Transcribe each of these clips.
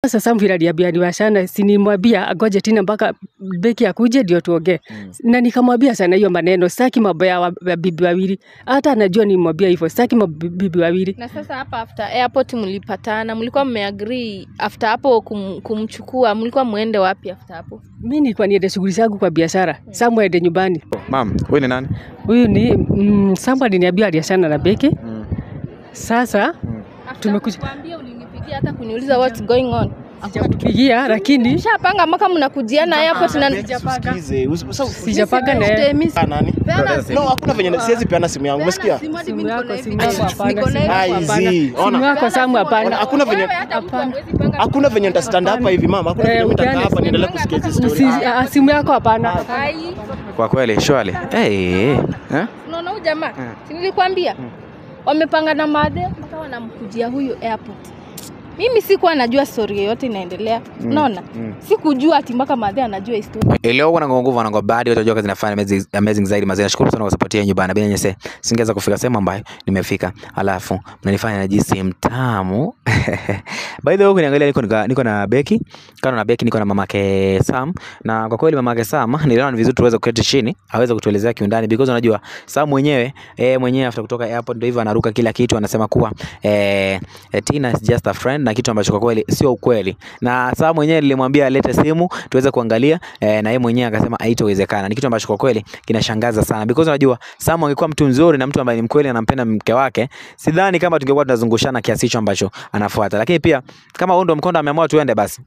Sasa Sam vile aliniambia niwachane, si nilimwambia agoje tena mpaka Beki akuje ndio tuongee. Na nikamwambia sana hiyo maneno, sitaki mambo ya bibi wawili. Hata anajua nilimwambia hivyo, sitaki bibi wawili. Na sasa hapa after airport mlipatana, mlikuwa mmeagree after hapo kumchukua, mlikuwa muende wapi after hapo? Mimi nilikuwa niende shughuli zangu kwa biashara, Sam aende nyumbani. Ma'am, huyu ni nani? Huyu ni Sam aliniambia aliachana na Beki. Sasa tumekuja kuambia, ulinipigia hata kuniuliza what's going on. Sijakupigia lakini Mshapanga mpaka mnakujiana airport na sijapanga na yeye. Nani? No, hakuna venye siwezi peana simu yangu. Umesikia? Simu yako, simu yako hapana. Simu Ona. yako Sam hapana. Hakuna venye hakuna venye nita stand hapa hivi mama. Hakuna venye nitakaa hapa niendelee kusikia hizi story. Simu yako hapana. Kwa kweli surely. Eh. Unaona huyu jamaa? Si nilikwambia? Wamepanga na madhe mpaka wanamkujia huyu airport. Mimi sikuwa najua story yoyote inaendelea. Unaona? Sikujua ati mpaka madhe anajua story. Leo wana nguvu wana nguvu bado utajua kazi inafanya amazing, amazing zaidi mazee. Nashukuru sana kwa support yenu bana. Bila nyese singeweza kufika sehemu ambayo nimefika. Alafu mnanifanya najisi mtamu. By the way, ukiniangalia niko na Beki. Kando na Beki niko na mamake Sam. Na kwa kweli mamake Sam niliona ni vizuri tuweze kuketi chini, aweze kutuelezea kiundani because unajua Sam mwenyewe mwenyewe after kutoka airport ndio hivyo anaruka kila kitu, anasema kuwa Tina is just a friend, na kitu ambacho kwa kweli sio ukweli. Na Sam mwenyewe nilimwambia alete simu tuweze kuangalia, na yeye mwenyewe akasema haitowezekana. Ni kitu ambacho kwa kweli kinashangaza sana because unajua Sam angekuwa mtu mzuri na mtu ambaye ni mkweli anampenda mke wake, sidhani kama tungekuwa tunazungushana kiasi hicho ambacho anafuata. Lakini pia kama huo ndio mkondo ameamua tuende basi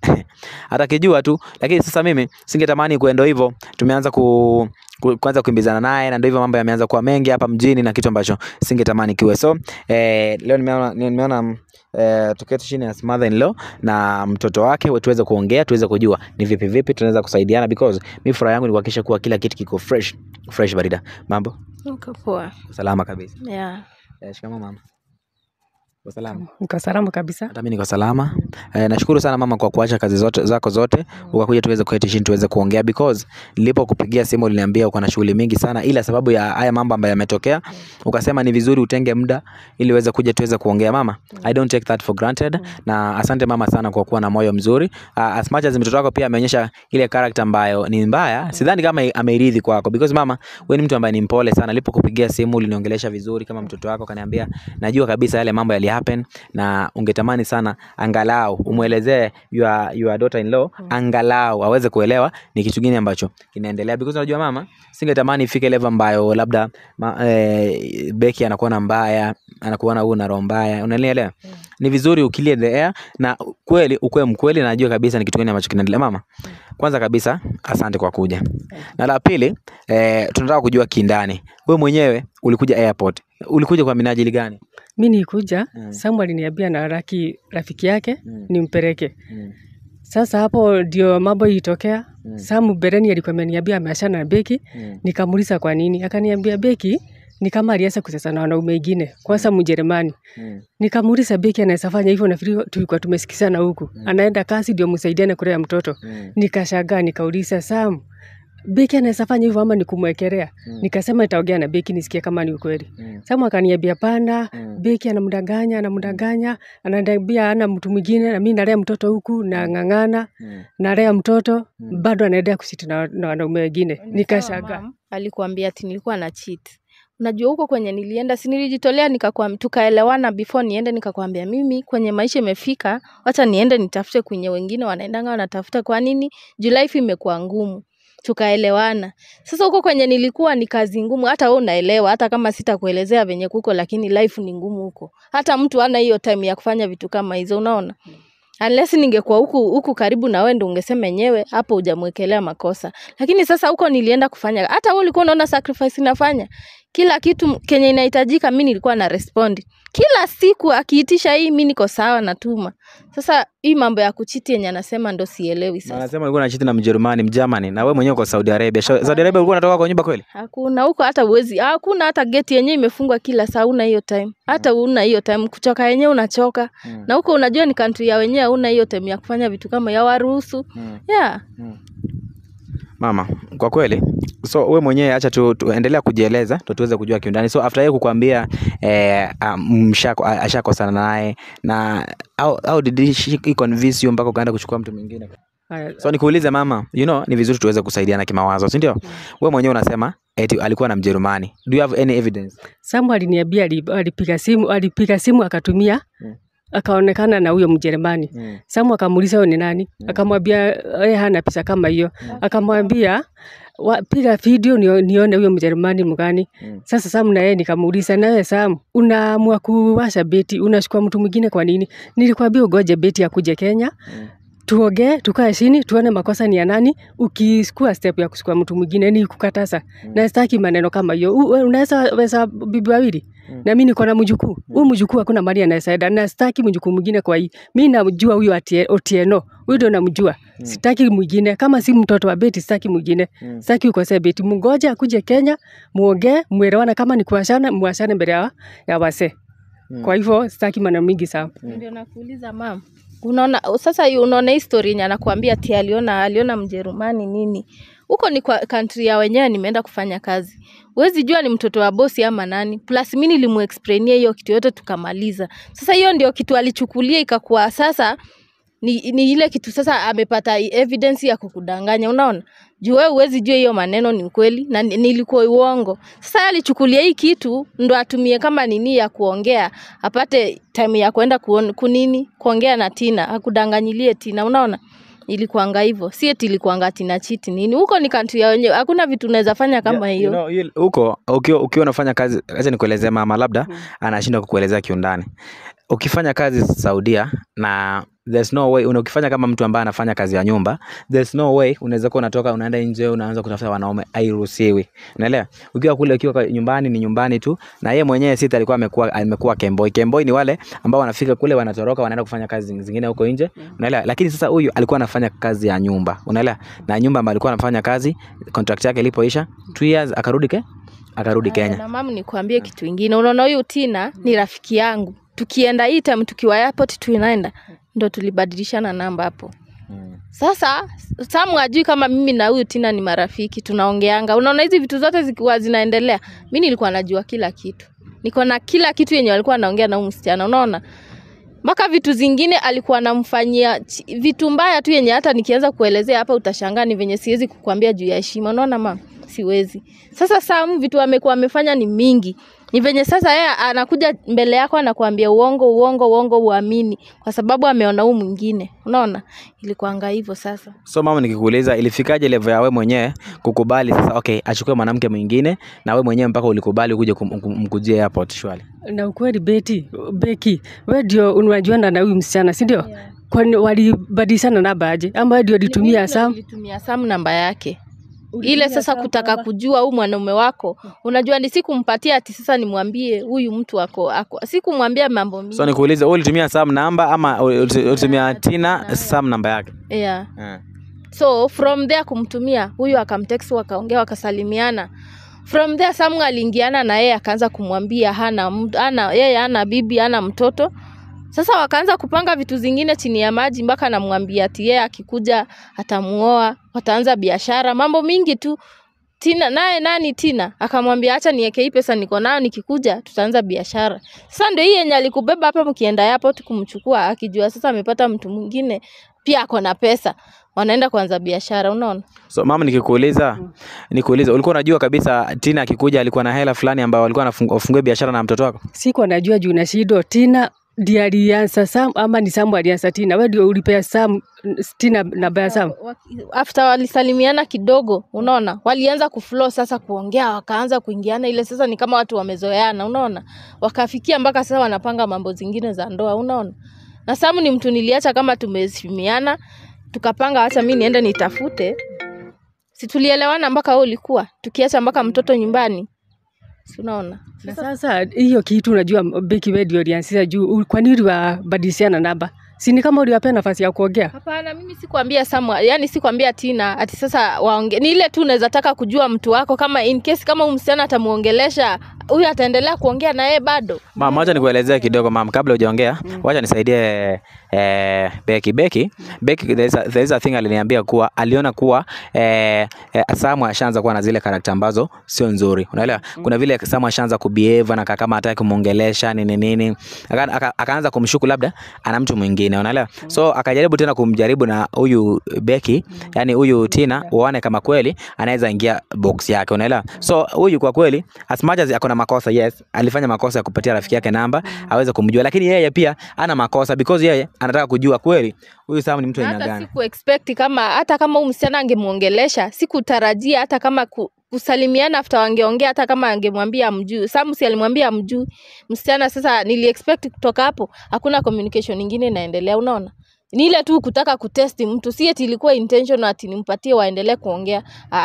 atakijua tu. Lakini sasa mimi singetamani kuenda hivyo. Tumeanza kuanza kukimbizana naye na ndio hivyo mambo yameanza kuwa mengi hapa mjini na kitu ambacho singetamani kiwe. So leo nimeona tuketi chini na mother in law na mtoto wake tuweze kuongea, tuweze kujua ni vipi vipi tunaweza kusaidiana because mimi furaha yangu ni kuhakikisha kuwa kila kitu kiko fresh fresh barida. Mambo? Niko poa. Salama kabisa. Yeah. Shikamoo mama. Uko salama? Niko salama kabisa. Hata mimi niko salama. Nashukuru sana mama kwa kuacha kazi zote zako zote ukakuja tuweze kuketi chini tuweze kuongea because nilipokupigia simu uliniambia uko na shughuli mingi sana, ila sababu ya haya mambo ambayo yametokea ukasema ni vizuri utenge muda ili uweze kuja tuweze kuongea mama. I don't take that for granted. Na asante mama sana kwa kuwa na moyo mzuri. As much as mtoto wako pia ameonyesha ile character ambayo ni mbaya, sidhani kama ameridhi kwako because mama wewe ni mtu ambaye ni mpole sana. Nilipokupigia simu uliniongelesha vizuri kama mtoto wako, kaniambia najua kabisa yale mambo yali happen na ungetamani sana angalau umuelezee your daughter in law angalau aweze kuelewa ni kitu gani ambacho kinaendelea because unajua mama, singetamani ifike level ambayo labda Beki anakuwa na mbaya, anakuwa na huyu na roho mbaya, unanielewa? Ni vizuri ukilie the air na kweli ukwe mkweli, na najua kabisa ni kitu gani ambacho kinaendelea mama. Kwanza kabisa asante kwa kuja. Na la pili, tunataka kujua kindani. Wewe mwenyewe ulikuja airport. Ulikuja kwa minajili gani? Mimi nilikuja, Sam aliniambia na rafiki yake nimpeleke. Sasa hapo ndio mambo ilitokea. Sam bereni alikuwa ameniambia ameachana na Beki. Nikamuuliza kwa nini? Akaniambia Beki ni kama alianza kucheza na wanaume wengine, kwanza Mjerumani. Nikamuuliza Beki anaweza fanya hivyo? Nafikiri tulikuwa tumesikizana huku. Anaenda kazi ndio msaidiane kulea mtoto. Nikashangaa, nikauliza Sam, Beki anaweza fanya hivyo ama nikumwekelea? Nikasema nitaongea na Beki nisikie kama ni ukweli. Sam akaniambia hapana, Beki anamdanganya, anamdanganya, ananiambia hana mtu mwingine na mimi nalea mtoto huku na ng'ang'ana, nalea mtoto bado anaendelea kucheat na wanaume wengine. Nikashangaa. Alikuambia ati nilikuwa na cheat. Unajua huko kwenye nilienda, si nilijitolea nikakwambia, tukaelewana before niende, nikakwambia mimi kwenye maisha imefika, wacha niende nitafute kwenye wengine wanaendanga wanatafuta. Kwa nini? Juu life imekuwa ngumu. Tukaelewana. Sasa huko kwenye nilikuwa ni kazi ngumu, hata wewe unaelewa, hata kama sitakuelezea venye kuko, lakini life ni ngumu huko. Hata mtu hana hiyo time ya kufanya vitu kama hizo, unaona? Unless ningekuwa huku karibu na wewe ndio ungesema yenyewe hapo hujamwekelea makosa. Lakini sasa huko nilienda kufanya, hata wewe ulikuwa unaona sacrifice nafanya. Kila kitu kenye inahitajika mimi nilikuwa na respond. Kila siku akiitisha hii mimi niko sawa natuma. Sasa hii mambo ya kucheat yenye anasema ndo sielewi sasa. Anasema ulikuwa unacheat na Mjerumani, Mjerumani na wewe mwenyewe uko Saudi Arabia. Saudi Arabia ulikuwa unatoka kwa nyumba kweli? Hakuna huko, hata uwezi. Hakuna hata gate yenyewe imefungwa kila saa, una hiyo time. Hata una hiyo time kuchoka yenyewe unachoka. Na huko unajua ni country ya wenyewe, una hiyo time ya kufanya vitu kama ya waruhusu. Yeah. Mama, kwa kweli, so we mwenyewe acha tuendelea kujieleza ndio tuweze kujua kiundani. So after yeye kukuambia ashakosana naye na how did she convince you mpaka ukaenda kuchukua mtu mwingine? So nikuulize mama, you know ni vizuri tuweze kusaidiana kimawazo, si ndio? Wewe mwenyewe unasema eti alikuwa na Mjerumani. Do you have any evidence? Samu aliniambia alipiga simu akatumia akaonekana na huyo Mjerumani. Samu akamuuliza huyo ni nani? Akamwambia yeye hana pesa kama hiyo. Akamwambia piga video nione huyo Mjerumani mgani. Sasa Samu na yeye nikamuuliza, na wewe Samu unaamua kuwasha beti, unachukua mtu mwingine kwa nini? Nilikwambia ugoje beti akuje Kenya. Tuoge, tukae chini, tuone makosa ni ya nani. Ukichukua step ya kuchukua mtu mwingine ni kukataza. Na sitaki maneno kama hiyo. Unaweza weza bibi wawili. Na mimi niko na mjukuu. Huyu mjukuu hakuna mali anaweza. Na sitaki mjukuu mwingine kwa hii. Mimi namjua huyu Otieno. Huyu ndio namjua. Sitaki mwingine. Kama si mtoto wa Beti sitaki mwingine. Sitaki ukosee Beti. Mngoje akuje Kenya, muongee, muelewane, kama ni kuachana, muachane mbele ya wazee. Kwa hivyo sitaki maneno mingi sana. Ndio nakuuliza mama. Unaona sasa, unaona history yenye anakuambia ati aliona Mjerumani nini. Huko ni kwa country ya wenyewe, nimeenda kufanya kazi. Huwezi jua ni mtoto wa bosi ama nani. Plus mimi nilimuexplainia hiyo kitu yote tukamaliza. Sasa hiyo ndio kitu alichukulia ikakuwa sasa ni ile kitu sasa amepata evidence ya kukudanganya, unaona? Juu wewe huwezi jua hiyo maneno ni ukweli na nilikuwa uongo. Sasa alichukulia hii kitu ndo atumie kama nini ya kuongea, apate time ya kwenda kunini kuongea na Tina, akudanganyilie Tina, unaona? Ilikuanga hivyo. Si eti ilikuanga Tina cheat nini. Huko ni country ya wenyewe. Hakuna vitu unaweza fanya kama hiyo. You know, huko ukiwa unafanya kazi, acha nikuelezee mama, labda anashindwa kukuelezea kiundani. Ukifanya kazi Saudia na there's no way, ukifanya kama mtu ambaye anafanya kazi ya nyumba, there's no way unaweza kuwa unatoka unaenda nje unaanza kutafuta wanaume, hairuhusiwi. Unaelewa? Ukiwa kule, ukiwa nyumbani ni nyumbani tu. Na yeye mwenyewe sita alikuwa amekuwa kemboi. Kemboi ni wale ambao wanafika kule wanatoroka wanaenda kufanya kazi zingine huko nje. Unaelewa? Lakini sasa huyu alikuwa anafanya kazi ya nyumba. Unaelewa? Na nyumba ambayo alikuwa anafanya kazi, contract yake ilipoisha 2 years akarudi Kenya. Na mama nikuambie kitu kingine. Unaona huyu Tina ni rafiki yangu. Tukienda hii time tukiwa airport tunaenda ndo tulibadilishana namba hapo. Sasa Samu hajui kama mimi na huyu Tina ni marafiki, tunaongeanga. Unaona hizi vitu zote zikiwa zinaendelea, mimi nilikuwa najua kila kitu. Niko na kila kitu yenye walikuwa wanaongea na huyu msichana, unaona? Mpaka vitu zingine alikuwa anamfanyia vitu mbaya tu yenye hata nikianza kuelezea hapa utashangaa, ni venye siwezi kukuambia juu ya heshima. Unaona mama? Siwezi. Sasa Samu vitu amekuwa amefanya ni mingi. Ni venye sasa yeye anakuja mbele yako anakuambia uongo uongo uongo uamini kwa sababu ameona huyu mwingine. Unaona? Ilikuanga hivyo sasa. So mama nikikuuliza, ilifikaje level ya wewe mwenyewe kukubali sasa okay achukue mwanamke mwingine, na wewe mwenyewe mpaka ulikubali kuja kumkujia airport shwali? Na ukweli Beki, wewe ndio unajuana na huyu msichana, si ndio? Yeah. Kwani walibadilishana namba aje? Ama ndio alitumia Sam? Nilitumia Sam namba yake. Ile sasa kutaka kujua huyu mwanaume wako, unajua ni sikumpatia ati sasa nimwambie huyu mtu wako. Sikumwambia mambo mingi. So nikuulize, wewe ulitumia Sam namba ama ulitumia Tina Sam namba yake? Yeah. So from there kumtumia huyu akamtext, wakaongea, wakasalimiana. From there Sam aliingiana na yeye akaanza kumwambia hana yeye hana bibi, hana mtoto. Sasa wakaanza kupanga vitu zingine chini ya maji mpaka anamwambia ati yeye akikuja atamuoa, wataanza biashara, mambo mingi tu. Tina naye nani Tina akamwambia acha niweke hii pesa niko nayo, nikikuja tutaanza biashara. Sasa ndio hii yenye alikubeba hapa mkienda airport kumchukua akijua sasa amepata mtu mwingine pia ako na pesa, wanaenda kuanza biashara, unaona? So mama nikikuuliza ulikuwa unajua kabisa Tina akikuja alikuwa na hela fulani ambayo alikuwa anafungue biashara na mtoto wako? Sikuwa najua juu na shido Tina ndiye alianza Sam ama ni Sam alianza Tina? Wewe ndio ulipea Sam Tina namba ya Sam? After walisalimiana kidogo, unaona, walianza kuflow sasa kuongea, wakaanza kuingiana ile sasa ni kama watu wamezoeana, unaona? Wakafikia mpaka sasa wanapanga mambo zingine za ndoa, unaona? Na Sam ni mtu niliacha kama tumeheshimiana, tukapanga acha mimi niende nitafute. Si tulielewana mpaka wewe ulikuwa, tukiacha mpaka mtoto nyumbani. Unaona? Na sasa hiyo kitu unajua Beki wewe ndio ulianzisha juu, kwa nini uliwabadilishana namba? Si ni kama uliwapea nafasi ya kuongea? Hapana, mimi sikuambia Sam, yani sikuambia Tina ati sasa waongee. Ni ile tu unaweza taka kujua mtu wako kama in case kama msichana atamuongelesha, huyu ataendelea kuongea na yeye bado. Mama, acha nikuelezee kidogo mama kabla hujaongea. Wacha nisaidie Becky. Becky there is a thing aliniambia kuwa aliona kuwa Samu ashaanza kuwa na zile character ambazo sio nzuri. Unaelewa? Kuna vile Samu ashaanza kubehave na kama hataki kumuongelesha nini nini. Akaanza kumshuku labda ana mtu mwingine, unaelewa? So akajaribu tena kumjaribu na huyu Becky, yani huyu Tina, uone kama kweli anaweza ingia box yake, unaelewa? So huyu kwa kweli as much as akona makosa, yes, alifanya makosa ya kupatia rafiki yake namba aweze kumjua, lakini yeye pia ana makosa because yeye anataka kujua kweli huyu Sam ni mtu aina Hata gani. siku expect kama hata kama huyu msichana angemuongelesha, sikutarajia hata kama kusalimiana after wangeongea, hata kama angemwambia amjui. Sam si alimwambia amjui msichana. Sasa nili expect kutoka hapo hakuna communication nyingine inaendelea, unaona? Ni ile tu kutaka kutest mtu, si eti ilikuwa intention ati nimpatie waendelee kuongea.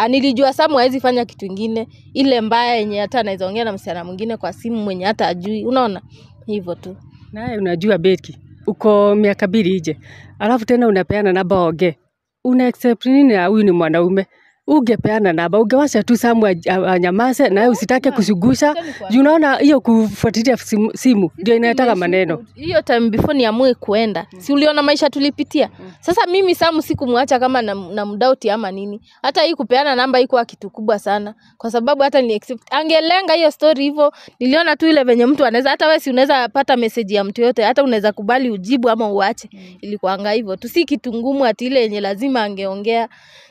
Nilijua Sam hawezi fanya kitu kingine ile mbaya yenye hata anaweza ongea na msichana mwingine kwa simu mwenye hata ajui, unaona? Hivyo tu. Naye unajua Becky, uko miaka 2 nje, alafu tena unapeana namba oge. Una accept nini na huyu ni mwanaume? Ungepeana namba, ungewasha tu Samu anyamaze na usitake kushugusha. Juu unaona hiyo kufuatilia simu ndio inataka maneno. Hiyo time before niamue kuenda, si uliona maisha tulipitia? Sasa mimi Samu sikumwacha kama na mdauti ama nini. Hata hii kupeana namba iko kitu kubwa sana, kwa sababu hata ni accept angelenga hiyo story hivyo. Niliona tu ile venye mtu anaweza, hata wewe si unaweza pata message ya mtu yote, hata unaweza kubali ujibu ama uache. Ilikuanga hivyo tu, si kitu ngumu ati ile yenye lazima angeongea.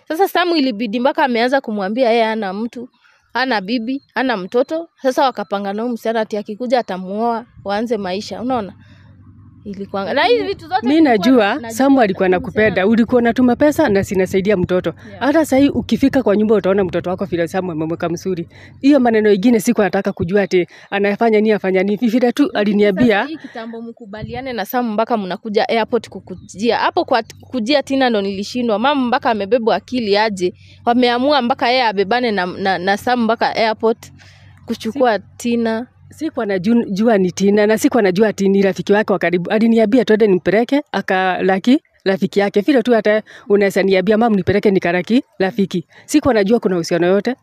Sasa Samu ilibidi mpaka ameanza kumwambia yeye hana mtu, hana bibi, hana mtoto. Sasa wakapanga na msichana ati akikuja atamuoa, waanze maisha, unaona? Ilikuwa na hizi vitu zote. Mimi najua Samu alikuwa anakupenda, ulikuwa unatuma pesa na sinasaidia mtoto. Hata sasa hii ukifika kwa nyumba utaona mtoto wako vile Samu amemweka mzuri. Hiyo maneno mengine siku nataka kujua ati anafanya nini afanya nini. Vile tu aliniambia hii kitambo mkubaliane na Samu mpaka mnakuja airport kukujia. Hapo kwa kujia Tina ndo nilishindwa. Mama mpaka amebebwa akili aje. Wameamua mpaka yeye abebane na Samu mpaka airport kuchukua Tina. Sikuwa najua ni Tina na sikuwa najua ati ni rafiki wake wa karibu. Aliniambia twende nimpeleke akalaki rafiki yake. Vile tu hata unaweza niambia mama nipeleke nikalaki rafiki. Sikuwa najua kuna uhusiano yote.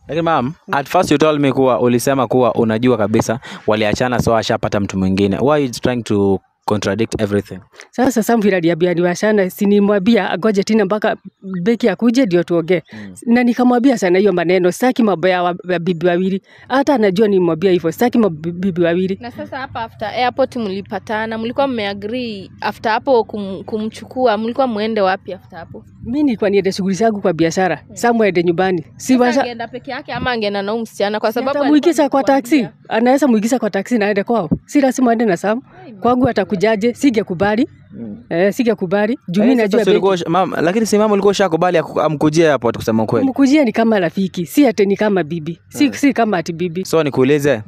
Lakini ma'am, at first you told me kuwa ulisema kuwa unajua kabisa waliachana, so ashapata mtu mwingine. Why you trying to contradict everything? Sasa Sam vile aliambia niwachana, si nimwambia agoje Tina mpaka Becky akuje ndio tuongee. Na nikamwambia sana hiyo maneno, sitaki mambo ya bibi wawili. Hata anajua nimwambia hivyo, sitaki bibi wawili. Na sasa hapa after airport mlipatana, mlikuwa mmeagree after hapo kumchukua, mlikuwa muende wapi after hapo? Mimi nilikuwa niende shughuli zangu kwa biashara, Sam aende nyumbani. Si angeenda peke yake ama angeenda na msichana, kwa sababu alikuwa kwa taxi. Anaweza muigiza kwa taxi na aende kwao. Si lazima aende na Sam. Kwangu atakujaje? Singekubali. Singekubali. Juu mimi najua Becky. Mama, lakini si mama ulikuwa ushakubali amkujie hapo kusema kweli. Amkujie ni kama rafiki, si ati ni kama bibi. Si kama ati bibi. So nikuulize,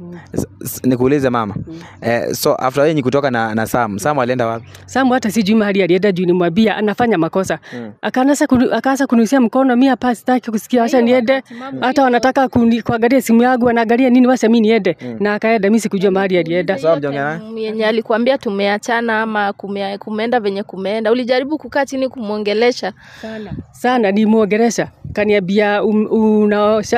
nikuulize mama. So after yeye kutoka na Sam, Sam alienda wapi? Sam hata sijui mahali alienda juu nimwambia anafanya makosa. Akaanza kuniusia mkono, mimi hapa sitaki kusikia, acha niende. Hata wanataka kuangalia simu yangu, wanaangalia nini, wacha mimi niende. Na akaenda, mimi sikujua mahali alienda. Sawa, mjongea naye. Yenye alikwambia tumeachana ama kumeenda venye kumeenda, ulijaribu kukaa chini kumuongelesha? Sana sana nimuongelesha, kaniambia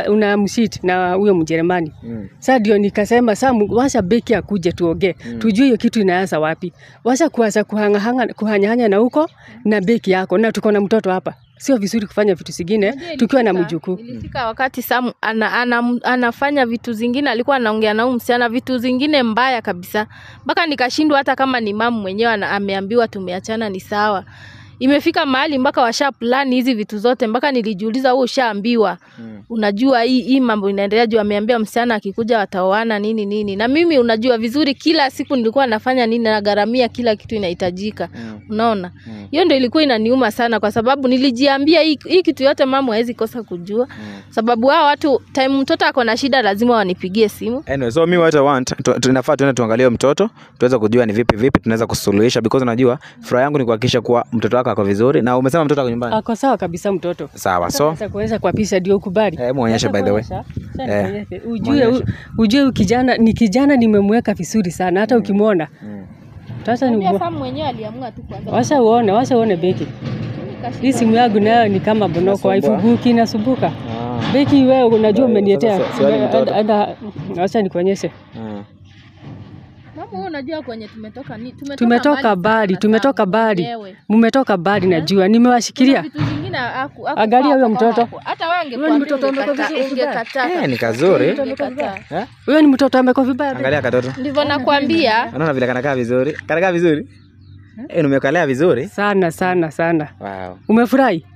una mshit na huyo Mjerumani. Sasa ndio nikasema Sam, wacha Becky akuje tuongee, tujue hiyo kitu inaanza wapi. Wacha kuanza kuhanyahanya na huko na Becky yako, na tuko na mtoto hapa. Sio vizuri kufanya vitu zingine tukiwa na mjukuu. Ilifika wakati Sam anafanya vitu zingine, alikuwa anaongea na huyu msichana vitu zingine mbaya kabisa. Mpaka nikashindwa hata kama ni mama mwenyewe ameambiwa tumeachana ni sawa. Imefika mahali mpaka washa plan hizi vitu zote, mpaka nilijiuliza wewe ushaambiwa. Unajua hii mambo inaendelea juu ameambia msichana akikuja wataoana nini nini. Na mimi unajua vizuri kila siku nilikuwa nafanya nini na gharamia kila kitu inahitajika. Unaona? Hiyo ndio ilikuwa inaniuma sana, kwa sababu nilijiambia hii kitu yote mama hawezi kosa kujua. Sababu hao watu time mtoto ako na shida lazima wanipigie simu. Anyway, so me what I want, tunafaa tuende tuangalie mtoto, tuweze kujua ni vipi tunaweza kusuluhisha, because unajua furaha yangu ni kuhakikisha kuwa mtoto wako ako vizuri. Na umesema mtoto ako nyumbani? Ako sawa kabisa mtoto. Sawa, so sasa kuonyesha kwa picha ndio ukubali. Muonyeshe by the way. Ujue kijana ni kijana, nimemweka vizuri sana hata ukimuona. Sasa ni Sam mwenyewe aliamua tu kwanza. Wacha uone Becky. Hii simu yangu nayo ni kama bonoko, haifunguki, inasumbuka. Becky wewe unajua umeniletea. Acha nikuonyeshe. Samu, unajua kwenye tumetoka ni Tumetoka mbali, tumetoka mbali. Mmetoka mbali najua. Nimewashikilia. Vitu zingine Angalia huyo mtoto. Hata wewe Huyo ni mtoto amekuwa angekuambia vizuri. ungekataa. Eh, ni kazuri. Ungekataa. Eh? Huyo ni mtoto amekuwa vibaya. Angalia katoto. Ndivyo nakwambia. Unaona vile kanakaa vizuri? Kanakaa vizuri? Eh, umekalea vizuri? Sana sana sana. Wow. Umefurahi?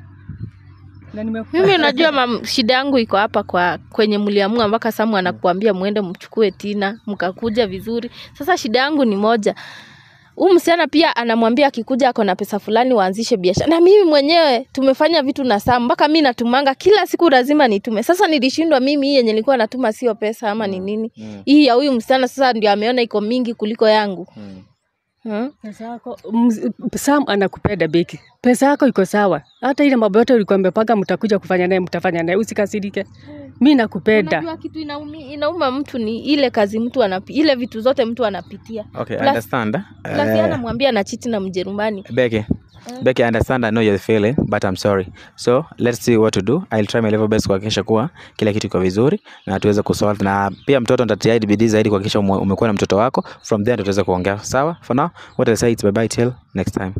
Na nimefurahi. Mimi unajua shida yangu iko hapa kwa kwenye mliamua mpaka Samu anakuambia muende mchukue Tina, mkakuja vizuri. Sasa shida yangu ni moja. Huyu msichana pia anamwambia akikuja ako na pesa fulani waanzishe biashara. Na mimi mwenyewe tumefanya vitu na Samu mpaka mimi natumanga kila siku lazima nitume. Sasa nilishindwa mimi hii yenye nilikuwa natuma sio pesa ama ni nini. Hii ya huyu msichana sasa ndio ameona iko mingi kuliko yangu. Pesa yako Sam anakupenda Beki. Pesa yako iko sawa. Hata ile mambo yote ulikuwa umepanga mtakuja kufanya naye mtafanya naye, usikasirike. Mimi nakupenda. Unajua kitu inauma mtu ni ile kazi mtu ile vitu zote mtu anapitia. Okay, I understand. Plus yeye anamwambia ana cheat na Mjerumani. Becky, Becky, I understand, I know you're feeling, but I'm sorry. So, let's see what to do. I'll try my level best kuhakikisha kuwa kila kitu iko vizuri na tuweze kusolve, na pia mtoto nitatia bidii zaidi kuhakikisha umekuwa na mtoto wako. From there tutaweza kuongea. Sawa? For now, what I say it's bye bye till next time.